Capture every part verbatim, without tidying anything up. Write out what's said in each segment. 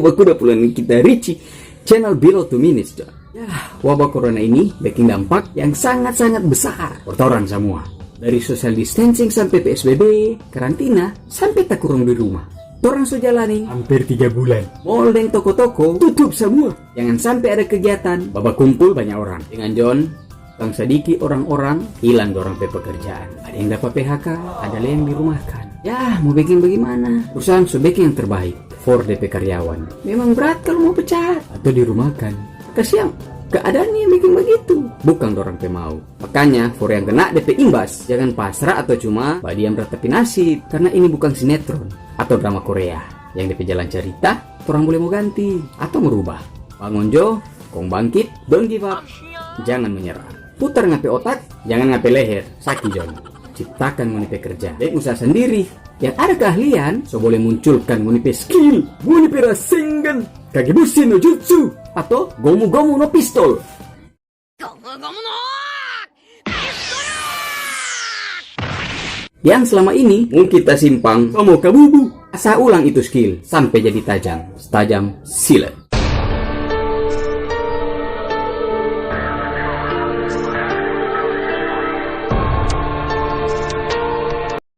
Baku da pulang kita Richie, channel Below Two Minutes, jo. Ya, wabah corona ini bikin dampak yang sangat-sangat besar for torang samua. Dari social distancing sampe P S B B, karantina, sampe takurung di rumah. Torang so jalani hampir tiga bulan. Mall deng toko-toko tutup samua. Jangan sampe ada kegiatan babakumpul banya orang. Dengan John, tong sadiki orang-orang hilang dorang pe pekerjaan. Ada yang dapa P H K, ada lei yang dirumahkan. Ya, mo beking bagimana? Perusahaan so beking yang terbaik for de pe karyawan. Memang berat kalu mo pecat atau dirumahkan. Kasiang, keadaannya yang beking bagitu, bukang dorang pe mau. Makanya, for yang kena de pe imbas, jangan pasrah atau cuma badiam ratapi nasib, karna ini bukang sinetron atau drama Korea yang de pe jalan carita, torang bole mo ganti atau merubah. Bangun jo, kong bangkit, don't give up, jangan menyerah. Putar ngape otak, jangan ngape leher, saki John. Ciptakan ngoni pe kerja, deng usaha sandiri. Yang ada keahlian, so bole munculkan ngoni pe skill, ngoni pe Rasengan, Kagebushi no Jutsu, atau Gomu-Gomu no Pistol. Yang selama ini mungkin tasimpang, so mo kabubu. Asah ulang itu skill sampe jadi tajam, tajam silet.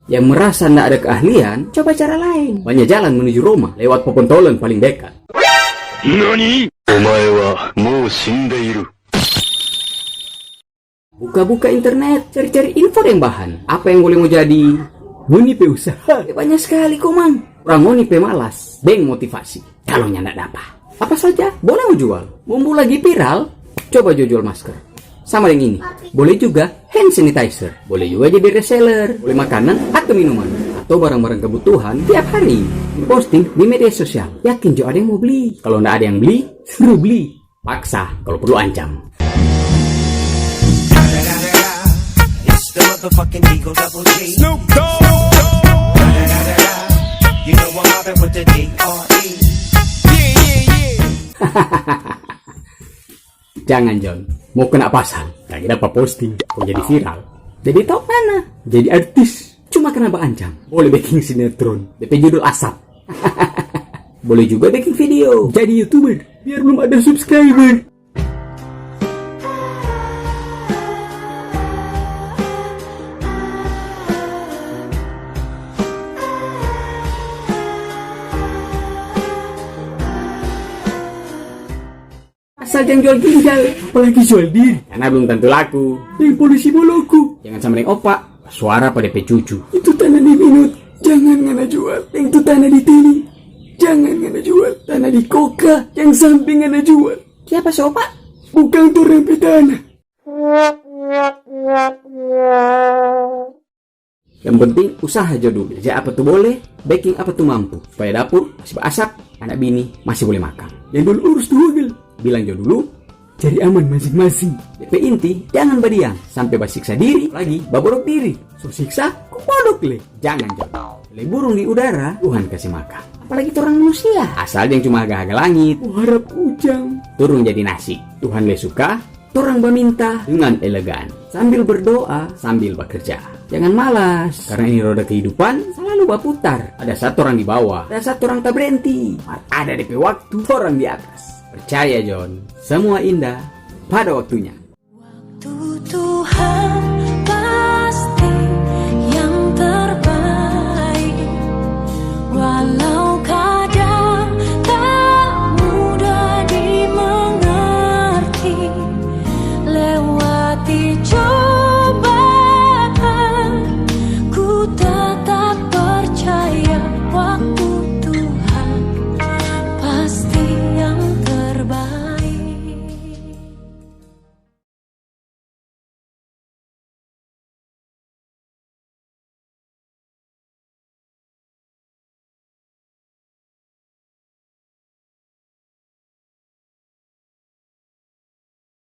Yang merasa ndak ada keahlian, coba cara lain. Banya jalan menuju Roma lewat popontolen paling dekat. Nani? Omae wa mou shindeiru. Buka-buka internet, cari-cari info deng bahan. Apa yang boleh mo jadi ngoni pe usaha? Eh, banya skali komang. Orang ngoni pe malas deng motivasi. Kalo nyanda dapa, apa saja boleh mo jual. Mumpung lagi viral, coba jo jual masker. Sama deng ini. Boleh juga hand sanitizer. Boleh juga jadi reseller. Boleh makanan atau minuman. Atau barang-barang kebutuhan tiap hari. Posting di media sosial. Yakin jo ada yang mo bli. Kalo nda ada yang bli, suruh bli. Paksa, kalo perlu ancam. It's the motherfucking Eagle Double G. Snoop Dogg. You know I'm mobbing with the D R E. Jangan, John. Mo kena pasal. Kage dapa posting, kong jadi viral. Jadi tau ngana. Jadi artis. Cuma karena baancam. Boleh beking sinetron. De pe judul Asap. Boleh juga beking video. Jadi YouTuber. Biar belum ada subscriber. Asal jang jual ginjal, apalagi jual diri. Karena belum tentu laku. Deng polisi boloku. Jangan sama deng opa, suara pa de pe cucu. Itu tanah di Minut, jangan ngana jual. Deng tu tanah di Tini, jangan ngana jual. Tanah di Koka, jang sampe ngana jual. Kiapa so, opa? Bukang torang pe tanah. Yang penting usaha jo dulu. Kerja apa tu boleh, beking apa tu mampu. Supaya dapur masih baasap, anak bini masih boleh makang. Yang dulu urus tu hugel, bilang jo dulu, cari aman masing-masing. De pe inti, jangan badiam sampe basiksa diri, lagi baborok diri. So siksa, kong bodok le. Jangan jo. Le burung di udara, Tuhan kasi makang. Apalagi torang manusia. Asal jang cuma haga-haga langit, oh, harap ujang, turung jadi nasi. Tuhan le suka, torang baminta dengan elegan, sambil berdoa, sambil bakerja. Jangan malas, karna ini roda kehidupan selalu baputar. Ada saat torang di bawa, ada saat torang tabrenti. Mar ada de pe waktu, torang di atas. Percaya, John, semua indah pada waktunya. Waktu Tuhan